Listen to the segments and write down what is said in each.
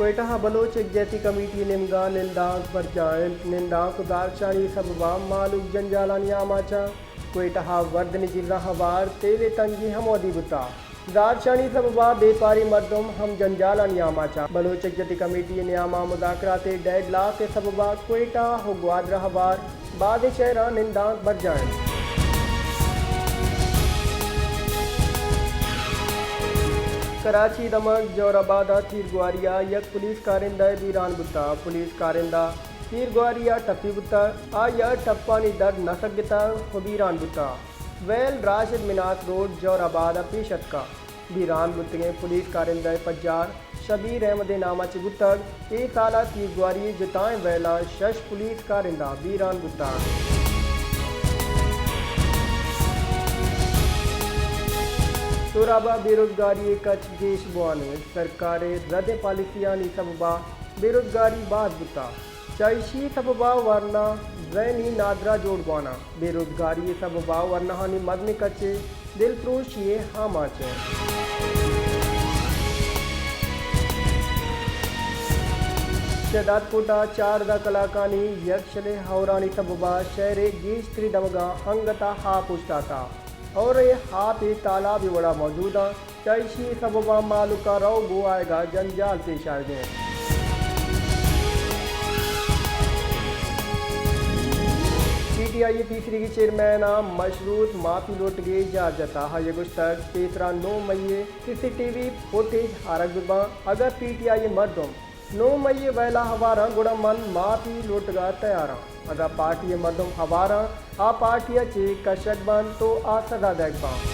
کوئٹہ ءَ بلوچ یکجہتی کمیٹی ءِ نیمگ ءَ نندانک برجاہ اِنت۔ نندانک ءُ زہرشانی سبب ءَ مھلوک جنجالانی آماچ اَنت۔ کوئٹہ ءَ وردنی جیڑھاں ہوار تیل ءِ تنگی ہم ودی بوتگ۔ زہرشانی سبب ءَ بیپاریں مردم ہم جنجالانی آماچ اَنت۔ بلوچ یکجہتی کمیٹی ءِ نیام ءَ مذاکرات ءِ ڈیڈ لاک ءِ سبب ءَ کوئٹہ ءُ گوادر ءَ ہوار بازیں شہراں نندانک برجاہ اِنت۔ کراچی دمگ جور آباد ءَ تیرگواری ءَ یک پولیس کارندہ ءِ بیران بوتگ۔ پولیس کارندہ تیرگواری ءَ ٹپی بوتگ، آئی ءَ ٹپانی درد نہ سگتگ ءُ بیران بوتگ۔ ویل راشد مناس روڈ جور آباد ءَ پیش اتکگ۔ بیران بوتگیں پولیس کارندہ ءِ پجار شبیر احمد ءِ نام ءَ چہ بوتگ۔ اے سال ءَ تیرگواری ءِ جتائیں ویلاں شش پولیس کارندہ بیران بوتگ۔ سوراب ءَ بے روزگاری ءِ کچ گیش بوان اِنت۔ سرکار ءِ ردیں پالیسیانی سبب ءَ بے روزگاری باز بوتگ۔ چہ ایشی ءِ سبب ءَ ورنا ذہنی نادراہ جوڑ بوان اَنت۔ بے روزگاری ءِ سبب ءَ ورناہانی مزنیں کچ ءِ دلپروشی ءِ آماچ اِنت۔ شہداد کوٹ ءَ چاردہ کلاکانی یکشلیں ہئورانی سبب ءَ شہر ءِ گیشتریں دمگاں انگت ءَ آپ اوشتاتگ۔ ہئور ءِ آپ ءِ تالابے وڑ ءَ موجود اَنت۔ چہ ایشی ءِ سبب ءَ مہلوک ءَ روگ ءُ آیگ ءَ جنجال پیش آیگ ءَ اِنت۔ پی ٹی آئی ءِ پیسریگیں چیئرمین ءَ مشروط معافی لوٹگ ءِ اجازت۔ آئی ءَ گوشتگ، پیسرا نو مئی ءِ سی سی ٹی وی فوٹیج آرگ بہ باں۔ اگاں پی ٹی آئی ءِ مردم نو مئی ءِ ویلا ہوار اَنت، گڑا من معافی لوٹگ ءَ تیار آں۔ اگاں پارٹی ءِ مردم ہوار اَنت، آ پارٹی ءَ چہ کشگ بنت ءُ آ سزا دئیگ بنت۔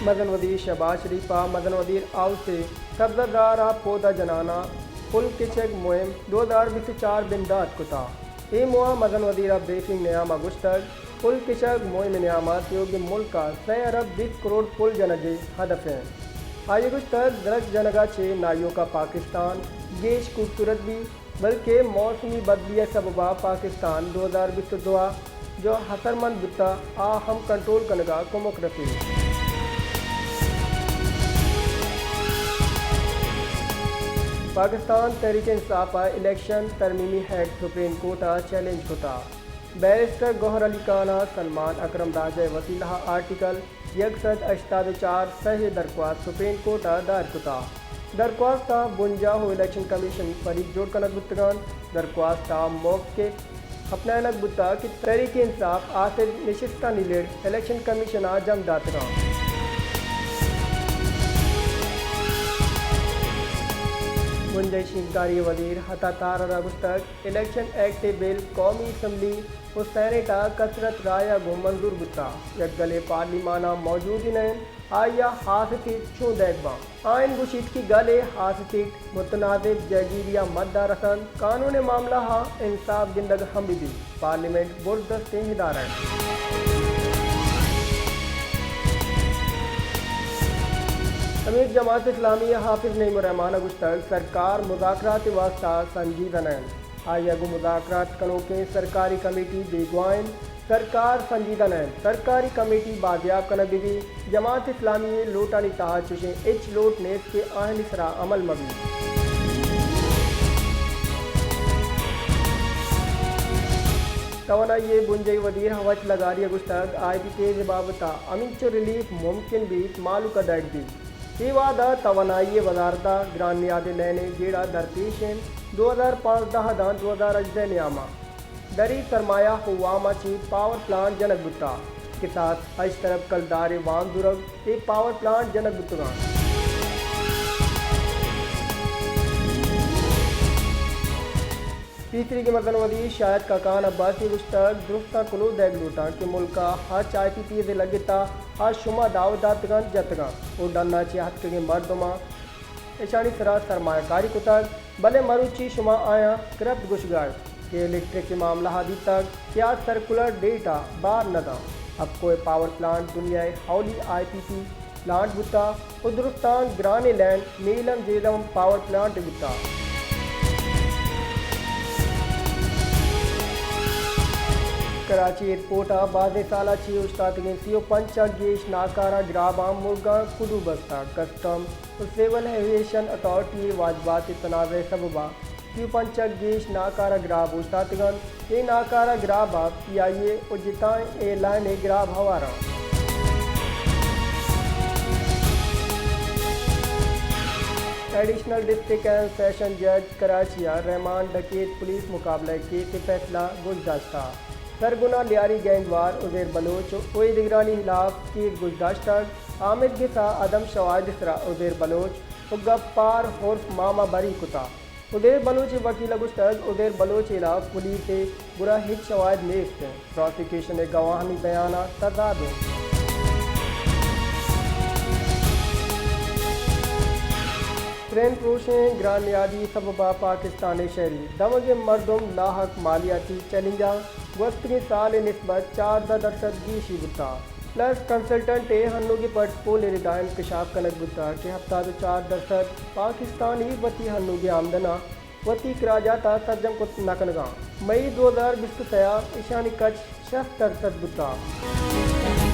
مزن وزیر شہباز شریف ءَ مزن وزیر ہاؤس ءِ سبزہ زار ءَ پودا جنان ءَ پل کچگ مہم دو ہزار بیست ءُ چار بندات کتگ۔ اے موہ ءَ مزن وزیر ءَ بریفنگ نیام ءَ گوشتگ، پل کشگ مہم ءِ نیام ءَ تیوگیں ملک ءَ سئے ارب بیست کروڑ پل جنگ ءِ ہدف اِنت۔ آئی ءَ گوشتگ، درچک جنگ ءَ چہ نہ ایوک ءَ پاکستان گیش خوبصورت بیت، بلکیں موسمی بدلی ءِ سبب ءَ پاکستان دو ہزار بیست ءُ دو ءَ جو اثرمند بوتگ، آ ہم کنٹرول کنگ ءَ کمک رسیت۔ پاکستان تحریک انصاف ءَ الیکشن ترمیمی ایکٹ سپریم کورٹ ءَ چیلنج کتگ۔ بیرسٹر گوہر علی خان ءَ سلمان اکرم راجہ ءِ وسیلہ ءَ آرٹیکل یک سد ہشتاد ءُ چار سہ ءِ درخواست سپریم کورٹ ءَ دائر کتگ۔ درخواست ءَ بنجاہ ءُ الیکشن کمیشن فریق جوڑ کنگ بوتگ اَنت۔ درخواست ءَ موقف اپنائینگ بوتگ کہ تحریک انصاف آ سد نشستانی لڑ الیکشن کمیشن ءَ جم داتگ اَنت۔ بنجاہی شینزکاری ءِ وزیر عطا تارڑ ءَ گوشتگ، الیکشن ایکٹ ءِ بل قومی اسمبلی ءُ سینیٹ ءَ کثرت رائے ءَ گوں منظور بوتگ۔ یک گلے پارلیمان ءَ موجود ہی نہ اِنت، آئی ءَ ہاسیں سیٹ چوں دئیگ بنت؟ آئین گوشیت کہ گل ءِ ہاسیں سیٹ متنازع جاگیری ءَ مد ءَ رس اَنت، قانون ءِ معاملہ ءَ انصاف گندگ ہم بہ بیت، پارلیمنٹ بردستیں ادارہ اِنت۔ امیر جماعت اسلامی حافظ نعیم الرحمان ءَ گوشتگ، سرکار مذاکرات ءِ واستہ سنجیدہ نہ اِنت۔ آئی ءَ گوں مذاکرات کنوکیں سرکاری کمیٹی بیگواہ اِنت، سرکار سنجیدہ نہ اِنت، سرکاری کمیٹی بازیاب کنگ بہ بیت، جماعت اسلامی ءِ لوٹانی تہا چوشیں ہچ لوٹ نیست کہ آیانی سرا عمل مہ بیت۔ توانائی ءِ بنجاہی وزیر احوج لغاری ءَ گوشتگ، آئی پی پیز ءِ بابت ءَ ہمینچو ریلیف ممکن بیت مہلوک ءَ دئیگ بیت۔ اے وہد ءَ توانائی ءِ وزارت ءَ گران نیادیں لین ءِ جیڑہ درپیش اِنت۔ دو ہزار پانزدہ ءَ داں دو ہزار ہژدہ ءِ نیام ءَ دری سرمایہ ءُ وام ءَ چہ پاور پلانٹ جنگ بوتگ۔ کساس ہشت ارب کلدار ءِ وام زورگ ءَ اے پاور پلانٹ جنگ بوتگ اَنت۔ پیسریگیں مزن وزیر شاہد خاقان عباسی ءَ گوشتگ، درستاں کلوہ دئیگ لوٹاں کہ ملک ءَ ہرچ آئی پی پیز لگتگ، آ شما دعوت داتگ اَنت، جتگ اَنت ءُ ڈن ءَ چہ اتکگیں مردماں اشانی سرا سرمایہ کاری کتگ، بلے مروچی شما آیاں کرپٹ گوشگ ءَ ات کہ الیکٹرک ءِ معاملہ ءَ دیتگ کہ آ سرکولر ڈیٹ ءَ بار نہ داں۔ اپکو ءِ پاور پلانٹ دنیا ءِ اولی آئی پی پی پلانٹ بوتگ ءُ درستاں گرانیں لین نیلم جہلم پاور پلانٹ بوتگ۔ کراچی ایئرپورٹ ء بازیں سال ء چہ اوشتاتگیں سی و پنچ ء گیش ناکارہ گراباں مرگاں کدو بستگ۔ کسٹم و سول ایویشن اتھارٹی ء واجبات ء تنازع ء سبب ء سی و پنچ ء گیش ناکارہ گراب اوشتاتگ انت۔ اے ناکارہ گراب ء پی آئی اے و جتائیں ایئرلائن ء گراب ہوار انت۔ ایڈیشنل ڈسٹرکٹ اینڈ سیشن جج کراچی ء رحمان ڈکیت پولیس مقابلہ ء کیس ء فیصلہ گوشداشتہ۔ سرگنا لیاری گینگ وار عزیر بلوچ و ایدگرانی ہلاف کیس گوشداشتگ۔ حامد گس ء عدم شواہد ء سرا عزیر بلوچ و گپار عرف ماما بری کتا۔ عزیر بلوچ ء وکیل ء گوشتگ، عزیر بلوچ ء ہلاف پولیس ء گورا ہچ شواہد نیست انت، پراسیکیوشن ء گواہانی بیان ء تضاد انت۔ ترند پروشیں گران نیادی سبب ء پاکستان ء شہری دمگیں مردم لاحق مالیاتی چیلنجاں گوستگیں سال ء نسبت چاردہ درسد گیشی بوتگ۔ پلس کنسلٹنٹ ء ہنوگیں پٹ پول ء ردا انکشاف کنگ بوتگ کہ ہپتاد و چار درسد پاکستانی وتی ہنوگیں آمدن ء وتی اخراجات ء سرجم کت نہ کنگ ء انت۔ مئی دو ہزار بیست و سئے ء ایشانی کچ شست درسد بوتگ۔